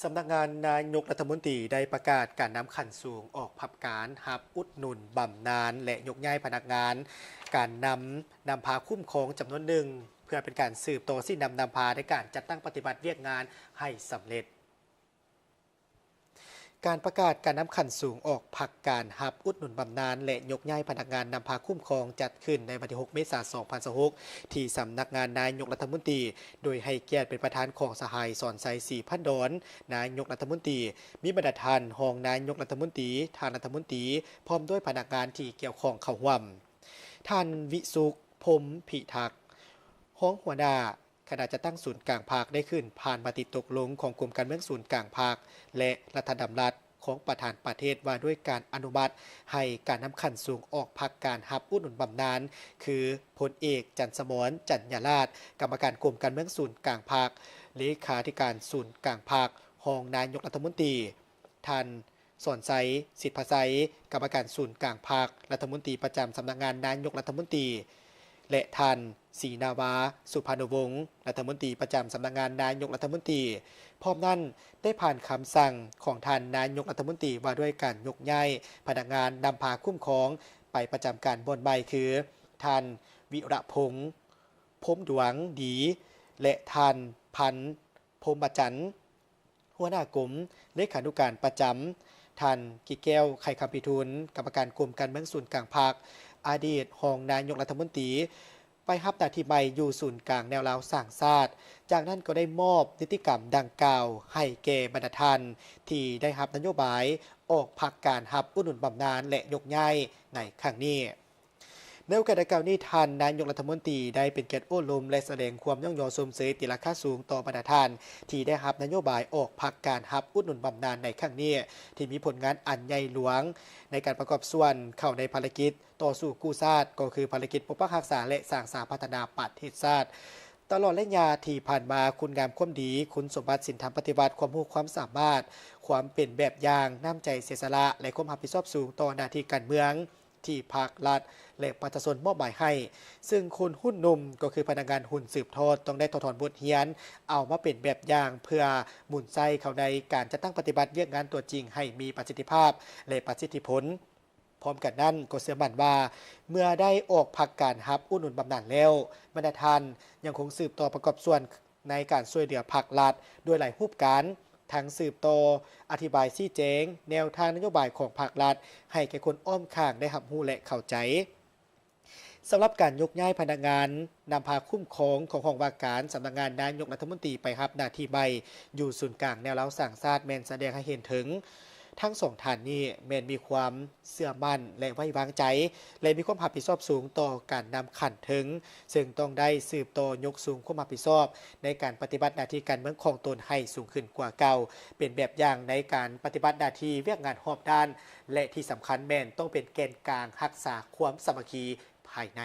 ສຳນັກງານນາຍົກລັດຖະມົນຕີໄດ້ປະກາດການນຳຂັ້ນສູງອອກພັກການຮັບອຸດໜູນບຳນານ ແລະ ຍົກຍ້າຍພະນັກງານການນຳ ນຳພາຄຸ້ມຄອງຈຳນວນໜຶ່ງ ເພື່ອເປັນການສືບຕໍ່ຊີ້ນຳນຳພາໃນການຈັດຕັ້ງປະຕິບັດວຽກງານໃຫ້ສຳເລັດ. ການປະກາດການນຳຂັ້ນສູງອອກພັກການຮັບອຸດໜູນບຳນານ ແລະ ຍົກຍ້າຍພະນັກງານນຳພາຄຸ້ມຄອງ ຈັດຂຶ້ນໃນວັນທີຫົກ ເມສາ ສອງພັນຊາວຫົກ ທີ່ສຳນັກງານນາຍົກລັດຖະມົນຕີ ໂດຍໃຫ້ກຽດເປັນປະທານຂອງສະຫາຍ ສອນໄຊ ສີພັນດອນ ນາຍົກລັດຖະມົນຕີ, ມີບັນດາທ່ານຮອງນາຍົກລັດຖະມົນຕີ, ທ່ານລັດຖະມົນຕີ ພ້ອມດ້ວຍພະນັກງານທີ່ກ່ຽວຂ້ອງເຂົ້າຮ່ວມ. ທ່ານ ວິສຸກ ພົມພິທັກ ຮອງຫົວໜ້າຄະນະຈັດຕັ້ງສູນກາງພັກ ໄດ້ຂຶ້ນຜ່ານມະຕິຕົກລົງຂອງກົມການເມືອງສູນກາງພັກ ແລະ ລັດຖະດຳລັດຂອງປະທານປະເທດວ່າດ້ວຍການອະນຸມັດໃຫ້ການນຳຂັ້ນສູງອອກພັກການຮັບອຸດໜູນບຳນານ ຄື ພົນເອກ ຈັນສະໝອນ ຈັນຍາລາດ ກຳມະການກົມການເມືອງສູນກາງພັກ, ເລຂາທິການສູນກາງພັກ, ຮອງນາຍົກລັດຖະມົນຕີ, ທ່ານ ສອນໄຊ ສິດພະໄຊ ກຳມະການສູນກາງພັກ, ລັດຖະມົນຕີປະຈຳສຳນັກງານນາຍົກລັດຖະມົນຕີ ແລະ ທ່ານ ສີນາວາ ສຸພານຸວົງ ລັດຖະມົນຕີປະຈຳສຳນັກງານນາຍົກລັດຖະມົນຕີ. ພ້ອມນັ້ນ, ໄດ້ຜ່ານຄຳສັ່ງຂອງທ່ານນາຍົກລັດຖະມົນຕີວ່າດ້ວຍການຍົກຍ້າຍພະນັກງານນຳພາຄຸ້ມຄອງໄປປະຈຳການບ່ອນໃໝ່ ຄື ທ່ານ ວິລະພົງ ພົມດວງດີ ແລະ ທ່ານ ພັນ ພົມມະຈັນ ຫົວໜ້າກົມ, ເລຂານຸການປະຈຳ, ທ່ານ ກິແກ້ວ ໄຂຄຳພິທູນ ກຳມະການກົມການເມືອງສູນກາງພັກ, ອະດີດຮອງນາຍົກລັດຖະມົນຕີ ໄປຮັບໜ້າທີ່ໃໝ່ຢູ່ສູນກາງແນວລາວສ້າງຊາດ. ຈາກນັ້ນກໍໄດ້ມອບນິຕິກຳດັ່ງກ່າວໃຫ້ແກ່ບັນດາທ່ານທີ່ໄດ້ຮັບນະໂຍບາຍອອກພັກການຮັບອຸດໜູນບຳນານ ແລະ ຍົກຍ້າຍໃນຄັ້ງນີ້. ໃນໂອກາດດັ່ງກ່າວນີ້, ທ່ານນາຍົກລັດຖະມົນຕີໄດ້ເປັນກຽດໂອ້ລົມ ແລະ ສະແດງຄວາມຍ້ອງຍໍຊົມເຊີຍຕີລາຄາສູງຕໍ່ບັນດາທ່ານທີ່ໄດ້ຮັບນະໂຍບາຍອອກພັກການຮັບອຸດໜູນບຳນານໃນຄັ້ງນີ້ ທີ່ມີຜົນງານອັນໃຫຍ່ຫຼວງໃນການປະກອບສ່ວນເຂົ້າໃນພາລະກິດຕໍ່ສູ້ກູ້ຊາດ, ກໍຄືພາລະກິດປົກປັກຮັກສາ ແລະ ສ້າງສາພັດທະນາປະເທດຊາດ. ຕະຫຼອດໄລຍະທີ່ຜ່ານມາ, ຄຸນງາມຄວາມດີ, ຄຸນສົມບັດສິນທຳປະຕິວັດ, ຄວາມຮູ້ຄວາມສາມາດ, ຄວາມເປັນແບບຢ່າງ, ນ້ຳໃຈເສຍສະຫຼະ ແລະ ຄວາມຮັບຜິດຊອບສູງຕໍ່ໜ້າທີ່ການເມືອງ ທີ່ພັກລັດ ແລະ ປະຊາຊົນມອບໝາຍໃຫ້, ເຊິ່ງຄົນຮຸ່ນໜຸ່ມ ກໍຄືພະນັກງານຮຸ່ນສືບທອດ ຕ້ອງໄດ້ຖອດຖອນບົດຮຽນ ເອົາມາເປັນແບບຢ່າງ ເພື່ອໝູນໃຊ້ເຂົ້າໃນການຈັດຕັ້ງປະຕິບັດວຽກງານຕົວຈິງໃຫ້ມີປະສິດທິພາບ ແລະ ປະສິດທິຜົນ. ພ້ອມກັນນັ້ນກໍເຊື່ອໝັ້ນວ່າ ເມື່ອໄດ້ອອກພັກການຮັບອຸດໜູນບຳນານແລ້ວ, ບັນດາທ່ານຍັງຄົງສືບຕໍ່ປະກອບສ່ວນ ໃນການຊ່ວຍເຫຼືອພັກລັດດ້ວຍຫຼາຍຮູບການ, ທັງສືບຕໍ່ອະທິບາຍຊີ້ແຈງແນວທາງນະໂຍບາຍຂອງພັກລັດໃຫ້ແກ່ຄົນອ້ອມຂ້າງໄດ້ຮັບຮູ້ ແລະ ເຂົ້າໃຈ. ສຳລັບການຍົກຍ້າຍພະນັກງານນຳພາຄຸ້ມຄອງຂອງຫ້ອງວ່າການສຳນັກງານນາຍົກລັດຖະມົນຕີໄປຮັບໜ້າທີ່ໃໝ່ຢູ່ສູນກາງແນວລາວສ້າງຊາດ ແມ່ນສະແດງໃຫ້ເຫັນເຖິງທັງສອງທ່ານນີ້ແມ່ນມີຄວາມ ເຊື່ອໝັ້ນ ແລະ ໄວ້ວາງໃຈ ແລະ ມີຄວາມຮັບຜິດຊອບສູງຕໍ່ການນຳຂັ້ນເທິງ, ເຊິ່ງຕ້ອງໄດ້ສືບຕໍ່ຍົກສູງຄວາມຮັບຜິດຊອບໃນການປະຕິບັດໜ້າທີ່ການເມືອງຂອງຕົນໃຫ້ສູງຂຶ້ນກວ່າເກົ່າ, ເປັນແບບຢ່າງໃນການປະຕິບັດໜ້າທີ່ວຽກງານຮອບດ້ານ ແລະ ທີ່ສຳຄັນແມ່ນຕ້ອງເປັນແກນກາງຮັກສາຄວາມສາມັກຄີພາຍໃນ.